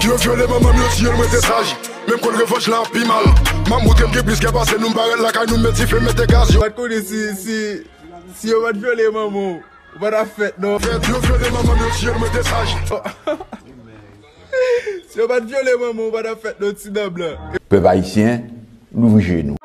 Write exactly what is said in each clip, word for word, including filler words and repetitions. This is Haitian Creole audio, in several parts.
Yo vyole manman m, yo tiye l, mwen te saj. Menm konn revanj la pi mal. M ap montre m gen plis kè pase nou, m parèt lakay nou, m met dife, mete gaz. Yo pa t konnen si, si, si yo pa t vyole manman w, ou pa t ap fèt non. Yo vyole manman m, yo tiye l, mwen te saj. Si yo pa t vyole manman w, ou pa t ap fèt non, ti dan blan. Pèp ayisyen, louvri je nou.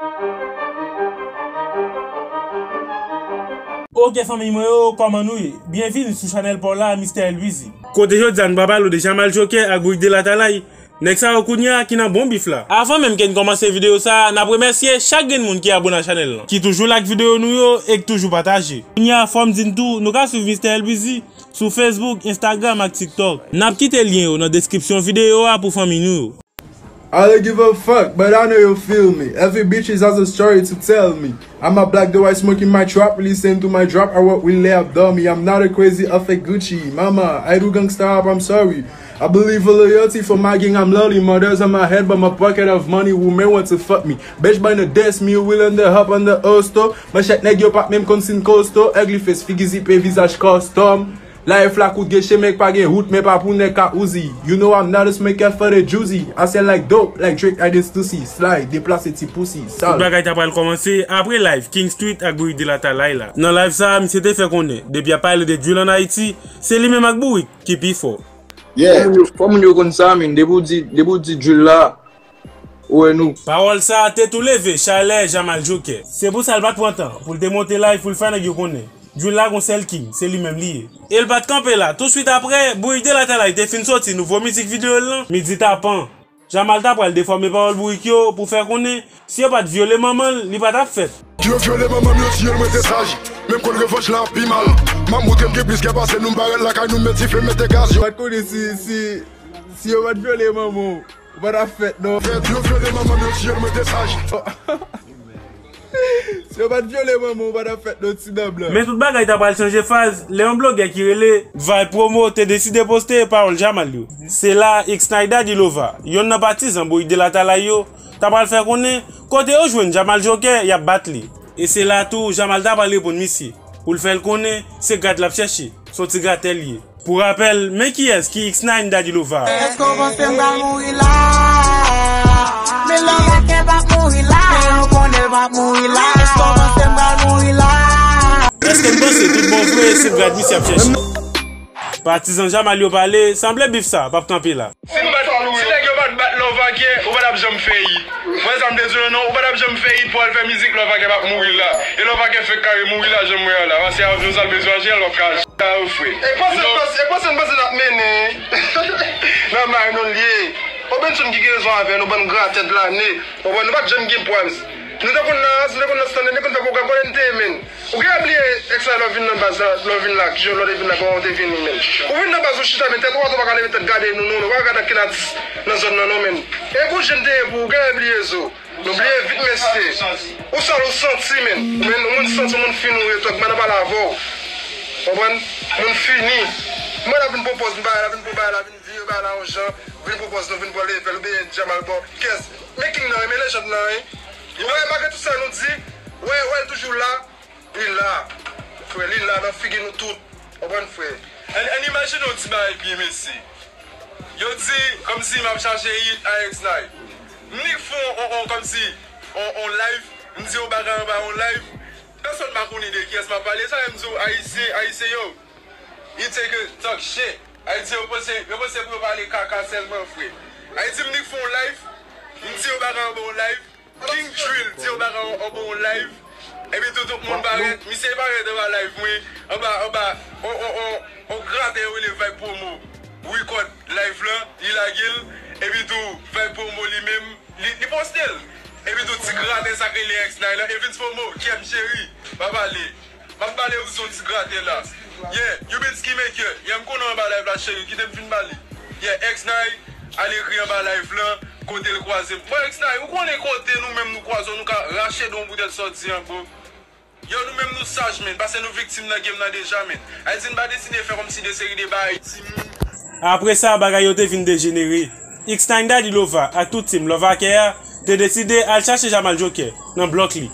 Ok fanmiy mwen yo, kòman nou ye? Byenvini sou chanèl pa w la, Mistè Elwizi. Kote jodi a nou pral pale w de Jamal Joker ak Bourik de Latalay. Nèg sa yo kounye a ki nan bon bif la. Avan menm ke n kòmanse videyo sa a, n ap remèsye chak grenn moun ki abone a chanèl lan, ki toujou like videyo nou yo e ki toujou pataje. Kounye a fò m di n tou, nou ka swiv Mistè Elwizi sou Facebook, Instagram ak TikTok. N ap kite lyen yo nan deskripsyon videyo a pou fanmi nou yo. I don't give a fuck, but I know you feel me. Every bitch is has a story to tell me. I'm a black, the white smoking my trap, listen to my drop, I work with Leah Dummy. I'm not a crazy, a fake Gucci. Mama, I do gangsta rap, I'm sorry. I believe in loyalty for my gang, I'm lolly. Mothers on my head, but my pocket of money, women want to fuck me. Bitch, by the desk, me, will in the hop on the hosto. Manchèt nèg yo pa menm konn si n kosto. Ugly face, figi zipe, vizaj custom. Life la kout gen chemen k pa gen wout, men pa pou nèg ka ouzi. You know I'm not a smoker for the juicy. I sell like dope, like Drake, I just to see. Slide, deplase ti pousi, sal. Tout bagay ta pral kòmanse apre live King Street ak Bourik de Latalay la. Nan live sa a, misye te fè konnen, depi y ap pale de drill ann Ayiti, se li menm ak Bourik ki pi fò. Yeah. Fò moun yo, fò moun yo konn sa, men depi w di, depi w di drill la, ou wè nou. Pawòl sa a te tou leve chalè Jamal Joker. Se pou sa l pa t pran tan pou l te monte live pou l fè nèg yo konnen drill la gon sèl king, se li menm li ye. E l pa t kanpe la. Touswit apre, Bourik de Latalay te fin soti nouvo mizik videyo l lan, Midi Tapan. Jamal ta pral defòme pawòl Bourik yo pou fè konnen, si yo pa t vyole manman l, li pa t ap fèt. Yo vyole manman m, yo tiye l, mwen te saj. Menm konn revanj la pi mal. M ap montre m gen plis kè pase nou, m parèt lakay nou, m met dife, mete gaz. Yo pa t konnen si, si, si yo pa t vyole manman w, ou pa t ap fèt non. Yo vyole manman m, yo tiye l, mwen te saj. Si yo pa t vyole manman w, ou pa t ap fèt non, ti dan blan. Men tout bagay ta pral chanje faz lè yon blogè ki rele Vibe Promo te deside poste pawòl Jamal yo. Se la X-Nine Daddy Lova, yonn nan patizan Bourik de Latalay yo, ta pral fè konnen kote yo jwenn Jamal Joker y ap bat li. E se la tou Jamal ta pral reponn misye, pou l fè l konnen se grad l ap chèche, se yon ti gratè l ye. Pou rapèl, men kiyès ki X-Nine Daddy Lova. Èske w panse m pral mouri la? Men Lova Kè p ap mouri la. Men ou konnen l p ap mouri la. Èske w panse m pral mouri la? Èske n panse tout bon vre se grad misye ap chèche? Patizan Jamal yo pale, sanble bif sa p ap kanpe la. Si m bat, si nèg yo pa t bat Lova Kè, ou pa t ap janm fè hit. Ou wè sa m te di w lan non, ou pa t ap janm fè hit pou al fè mizik Lova Kè p ap mouri la. E Lova Kè fèk kare mouri la, jan m wè a la. Paske avyon sa l bezwen achte, l p ap ka achte. Sa yo fre. E panse, panse, e panse n panse n ap mennen nan may nou l ye. Obenson ki gen rezon avè nou, bann gratè de lane. Ou wè, nou pa t janm gen pwaz. Nou te konn nan rans, nou te konn nan stanlè, nou te konn fè pwogram, kote n te ye menm. Ou genlè bliye X-Nine lè w vin nan baz la, lè w vin la, kijan lè w te vin la, kòman w te vini menm. Ou vin nan baz ou chita, men tèt ou atò pa ka leve tèt gade nou non, ou pa ka gade ankenn atis nan zòn nan non menm. E pou jan n te ye pou ou, ou genlè bliye zo. Nou bliye vit mesye. Ou sal ou santi menm. Men yon moun santi, yon moun fini ou ye, twèk pa nan pale avè w. Konprann? Moun fini. Mwen la vin pran pòz, m pa la vin pran bagay la, vin vire bagay la yon jan, vin pran pòz nou, vin pran level, oubyen Jamal bò. Kès? Men king nan, men lejand nan, wi. Ou wè, malgre tout sa nou di, wè, wè, l toujou la. Li la. Frè, li la nan figi nou tout. Konprann, frè? Ann, ann imajine yon ti bagay byen, mesye. Yo di, kòmsi m ap chache hit a X-Nine. M nik fè on, on, on, kòmsi, on, on live, m di yon bagay anba yon live. Pèsonn pa konnen de kiyès m ap pale, sa fè m di w, Ayisyen, Ayisyen yo, it take a talk shit. Ayisyen yo panse, yo panse pou yo pale kaka sèlman, frè. Ayiti, m nik fè yon live, m di yon bagay anba yon live. King Drill di yon bagay anba yon live. Epi tou, tout moun parèt. Misye parèt anba live mwen. Anba, anba, on, on, on, on gratè yo rele Vibe Promo. Record live lan, li lage l. Epi tou, Vibe Promo li menm, li, li poste l. Epi tou, ti gratè sa k rele X-Nine lan. Evens Promo, kè m cheri. Pa pale. M ap pale ou sou ti gratè la. Yeah, you been ski maker. Yeah, m konnen w anba live la, cheri. Kite m fin pale. Yeah, X-Nine, al ekri anba live lan, kote l kwaze m. Bro, X-Nine, ou konnen kote nou menm nou kwaze w, nou ka rache don pou tèt sòti an, bro. Yo, nou menm nou saj, men, paske nou viktim nan game nan deja, men. Ayiti, n pa deside fè kòmsi de seri de bagay timoun. Apre sa, bagay yo te vin dejenere. X-Nine Daddy Lova ak tout team Lova Kè a te deside al chache Jamal Joker nan blòk li.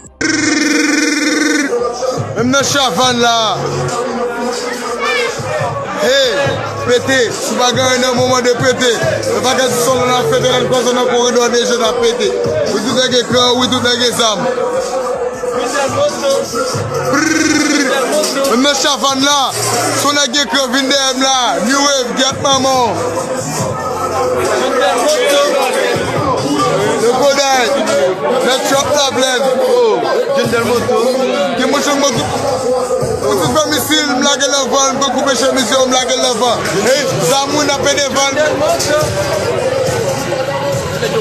Menm nan chavann la. Hey! Pete, si w pa gen anyen nan moman de pete. Yo pa ka di solo nan fete, nan kwaze nan koridò deja n ap pete. Wi, tout nèg gen kran, wi, tout nèg gen zam. Brrr. Menm nan chavann la, si w nèg gen kran, vin dèyè m la. New Wave, gyèt manman w. Le Koday, nèg trap la plèn. Oh, Jendèl Moto. Gen mouchon moto. Ou ti fè misil, m lage l anvan, m koupe chemiz yo, m lage l anvan. Hey, zam ou n ap pede vann.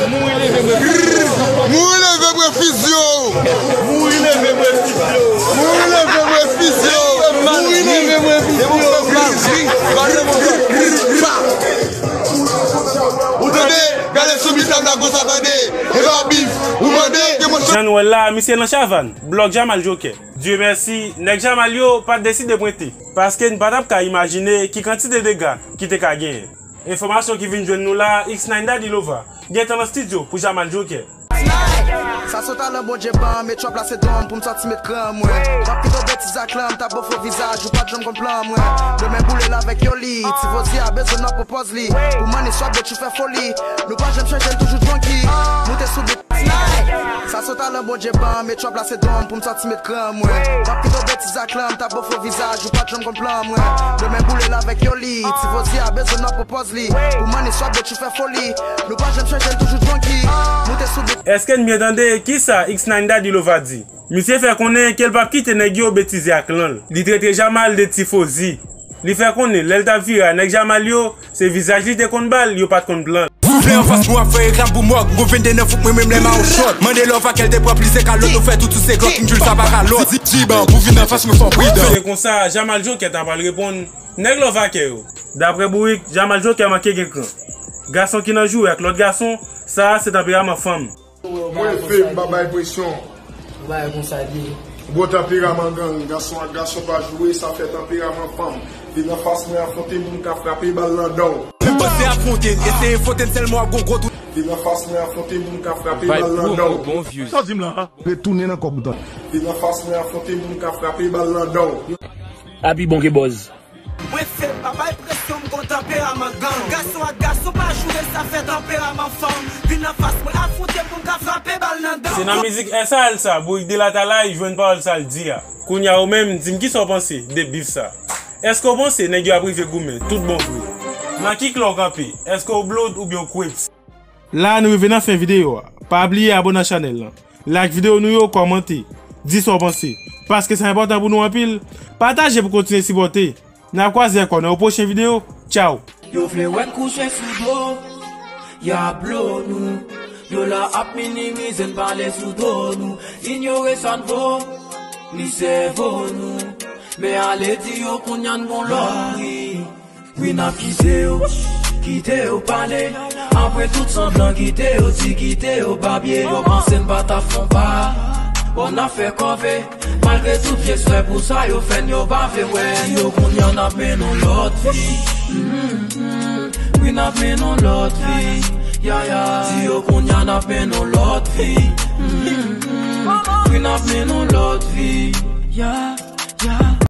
Mouri leve mwen fizye w. Mouri leve mwen fizye w. Mouri leve mwen fizye w. Mouri leve mwen fizye w. Ou tande? Gade sou bitam la konsa tande. E pa bif. Ou mande ke mwen Jan nou wè l la, misye nan chavann. Blòk Jamal Joker. Dye mèsi, nèg Jamal yo pa t deside pwente, paske n pa t ap ka imajine ki kantite dega ki te ka genyen. Enfòmasyon ki vin jwenn nou la, X nine Daddy Lova gentan nan estidyo pou Jamal Joker. Sa se talan Bondye ban m, e trap la se don m pou m sòti met kran mwen. M ap kite betiz ak klan, m tap ofri w vizaj, ou pa t janm konn plan mwen. Demen boule l avèk Yoli, Tifozi a bezwen n ap pran pòz li. Pou manni swa bèt ou fè foli. Nou pa janm chanje, n toujou drunky. Moute sou bit. Sa se talan Bondye ban m, e trap la se don m pou m sòti met kran mwen. M ap kite betiz ak klan, m tap ofri w vizaj, ou pa t janm konn plan mwen. Demen boule l avèk Yoli, Tifozi a bezwen n ap pran pòz li. Pou manni swa bèt ou fè foli. Nou pa janm chanje, n toujou drunky. Moute sou bit. Èske n byen tande kisa X nine Daddy Lova di? Misye fè konnen ke l p ap kite nèg yo betize ak klan l. Li trete Jamal de tifozi. Li fè konnen lè l t ap vire a nèg Jamal yo, se vizaj li te konn ba l, yo pa t konn plan l. Vle anfas mwen ap fè reklam pou mòg. Gon vennde nan fouk mwen menm lè ma ou chòt. Mande Lova kè l te pran plizyè kalòt, nou fè tout sou se glòk, n jil sa pa kalòt. Di, di ban pou vin anfas mwen fò pridan. Se konsa Jamal Joker ta pral reponn nèg Lova kè yo. Daprè Bourik, Jamal Joker manke gen kran. Gason ki nan joure ak lòt gason, sa a se tanperaman fanm. Mwen fè m pa bay presyon. Ou bay konsa li ye. Bon tanperaman gang, gason ak gason pa joure, sa fè tanperaman fanm. Vin anfas mwen afwonte moun ka frape bal nan dan w. Menm panse afwonte n, eseye fwonte n sèlman w ap gon gwo tou. Vin anfas mwen afwonte moun ka frape bal nan dan w. Bon views. Sa w di m la a? Retounen nan kòk bouton. Vin anfas mwen afwonte moun ka frape bal nan dan w. A pi bon ke bòz. Mwen fè m pa bay presyon, m gon tanperaman gang. Gason ak gason pa joure, sa fè tanperaman fanm. Vin anfas mwen afwonte pou m ka frape bal nan dan. Se nan mizik S A L sa, Bourik Delatalay jwenn pawòl sa l di a. Kounye a ou menm, di m kisa w panse de bif sa. Èske w panse nèg yo ap rive goumen tout bon vre? Nan ki klan w kanpe? Èske w Blood oubyen w Crips? La a nou rive nan fen videyo a. Pa bliye abòne ak chanèl lan. Like videyo nou yo, kòmante, di sa w panse, paske sa enpòtan pou nou anpil. Pataje pou kontinye sipòte. N ap kwaze ankò nan yon pwochen videyo. Tchaw! Yo vle wè n kouche sou do, y ap blo nou. Yo la ap minimize n, pale sou do nou. Inyore sa n vo, ni sèvo nou. Men ale di yo kounye a n gon lòt pri. Wi, n ap kite yo, kite yo pale. Apre tout sanblan, kite yo di, kite yo babye. Yo panse n pa t ap fon pa. Bon, n ap fè kòve. Malgre tout vye swè pou sa yo fè n, yo pa vle wè n. Yo kounye a n ap mennen yon lòt vi. Mm, mm. Wi, n ap mennen yon lòt vi. Ya, ya. Di yo kounye a n ap mennen yon lòt vi. Mm, mm. Wi, n ap mennen yon lòt vi. Ya, ya.